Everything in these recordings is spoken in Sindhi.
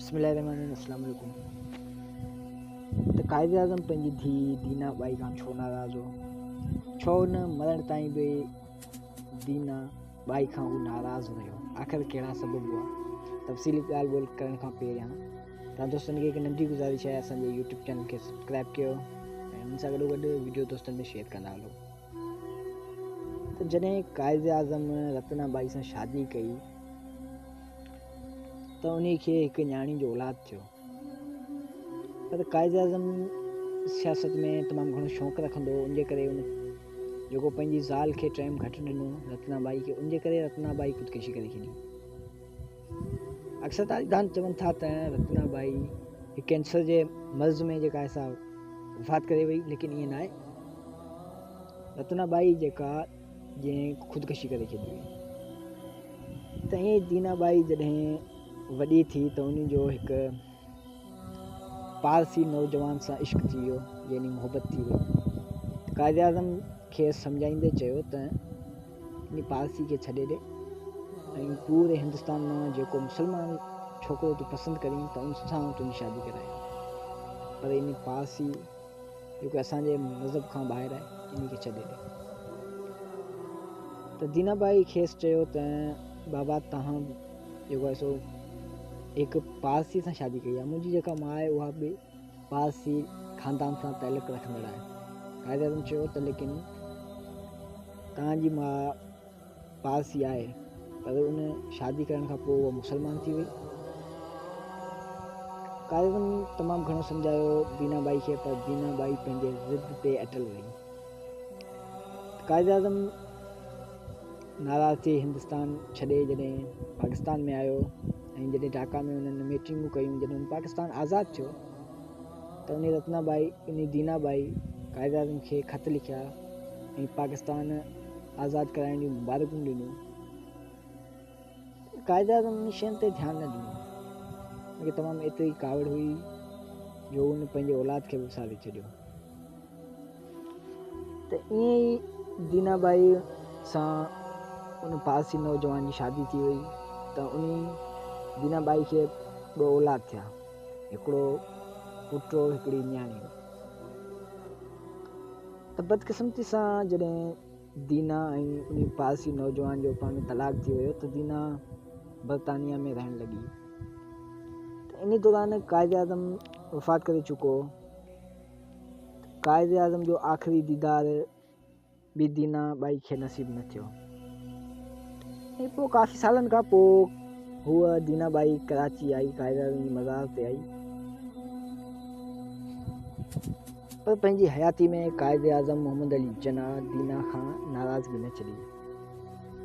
بسم الله الرحمن الرحيم السلام عليڪم ته قائد اعظم پنهنجي ڌيء دينا ٻائي کان ڇو ناراض هو؟ ڇو ان مرڻ تائين به دينا ٻائي کان هو ناراض رهيو؟ آخر ڪهڙا سبب هئا؟ تفصيلي ڳالهه ٻولهه ڪرڻ کان پهريان توهان دوستن کي هڪ ننڍي گذارش آهي اسان جي يوٽيوب چينل کي سبسڪرائب ڪيو ۽ ان سان گڏو گڏ ويڊيو دوستن ۾ شيئر ڪندا هلو. ته جڏهن قائد اعظم رتنا ٻائي سان شادي ڪئي ته انهي کي هڪ نياڻي جو اولاد ٿيو پر قائد اعظم سياست ۾ تمام گهڻو شوق رکندو هو ان جي ڪري ان جيڪو پنهنجي زال کي ٽائيم گهٽ ڏنو رتنا ٻائي کي ان جي ڪري رتنا ٻائي خودڪشي ڪري ڇڏي. اڪثر تاريخدان چون ٿا ته رتنا ٻائي هڪ ڪينسر جي مرض ۾ جيڪا آهي سا وفات ڪري وئي ليڪن ائين ناهي. رتنا ٻائي جيڪا جنهن خودڪشي ڪري ڇڏي هئي ته ائين دينا ٻائي جڏهن وڏي ٿي ته ان جو هڪ پارسي نوجوان سان عشق ٿي ويو يعني محبت ٿي وئي. قائد اعظم کيس سمجهائيندي چيو ته ان پارسي کي ڇڏي ڏي ۽ پوري هندستان مان جيڪو مسلمان ڇوڪرو تون پسند ڪرين ته ان سان آئون تنهنجي شادي ڪرايان پر ان پارسي جيڪو اسان جي مذهب کان ٻاهر آهي ان کي ڇڏي ڏي. ته دينا ٻائي کيس چيو ته بابا توهان جيڪو آهي سو هڪ پارسي سان شادي ڪئي آهي منهنجي جيڪا ماء آهي اها به پارسي خاندان سان تعلق رکندڙ آهي. قائد اعظم چيو ته ليڪن توهان جي ماء پارسي آهي پر ان شادي ڪرڻ کان پوء اها مسلمان ٿي وئي. قائد اعظم تمام گهڻو سمجهايو دينا ٻائي کي پر دينا ٻائي پنهنجي ضد تي اٽل رهي. قائد اعظم ناراض ٿي هندستان ڇڏي جڏهن پاڪستان ۾ آيو ۽ جڏهن ڍاڪا ۾ انهن ميٽنگون ڪيون جڏهن پاڪستان آزاد ٿيو ته انهي رتنا ٻائي انهي دينا ٻائي قائد اعظم کي خط لکيا ۽ پاڪستان آزاد ڪرائڻ جون مبارڪون ڏنيون. قائد اعظم انهن شين تي ڌيان نه ڏنو. هن کي تمام ايتري ڪاوڙ هئي جو هن پنهنجي اولاد کي به وساري ڇڏيو. ته ائين ئي دينا ٻائي سان ان پارسي نوجوان جي شادي ٿي وئي ته انهي دينا ٻائي کي ٻه اولاد ٿيا، هڪڙو پٽ هڪڙي نياڻي. ته بدقسمتي سان جڏهن دينا ۽ انهي پارسي نوجوان جو پاڻ ۾ طلاق ٿي ويو ته دينا برطانيا ۾ رهڻ لڳي ته انهي دوران قائد اعظم وفات ڪري چڪو هو. قائد اعظم جو آخري ديدار به دينا ٻائي کي نصيب نه ٿيو ۽ پوء ڪافي سالن کان پوء هوء دينا ٻائي ڪراچي آئي قائد اعظم جي مزار تي آئي پر پنهنجي حياتي ۾ قائد اعظم محمد علي جناح دينا کان ناراضگي نه ڇڏي.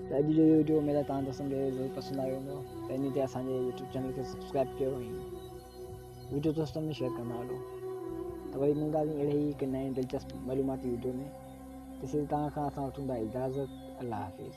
ته اڄ جو اهو وڊيو اميد آهي توهان دوستن کي ضرور پسند آيو هوندو ته انهي تي اسان جي يوٽيوب چينل کي سبسڪرائب ڪيو ۽ وڊيو دوستن ۾ شيئر ڪندا هلو ته وري ملنداسين اهڙي ئي هڪ نئين دلچسپ معلوماتي وڊيو ۾ تيسين توهان کان اسان وٺون ٿا اجازت الله حافظ.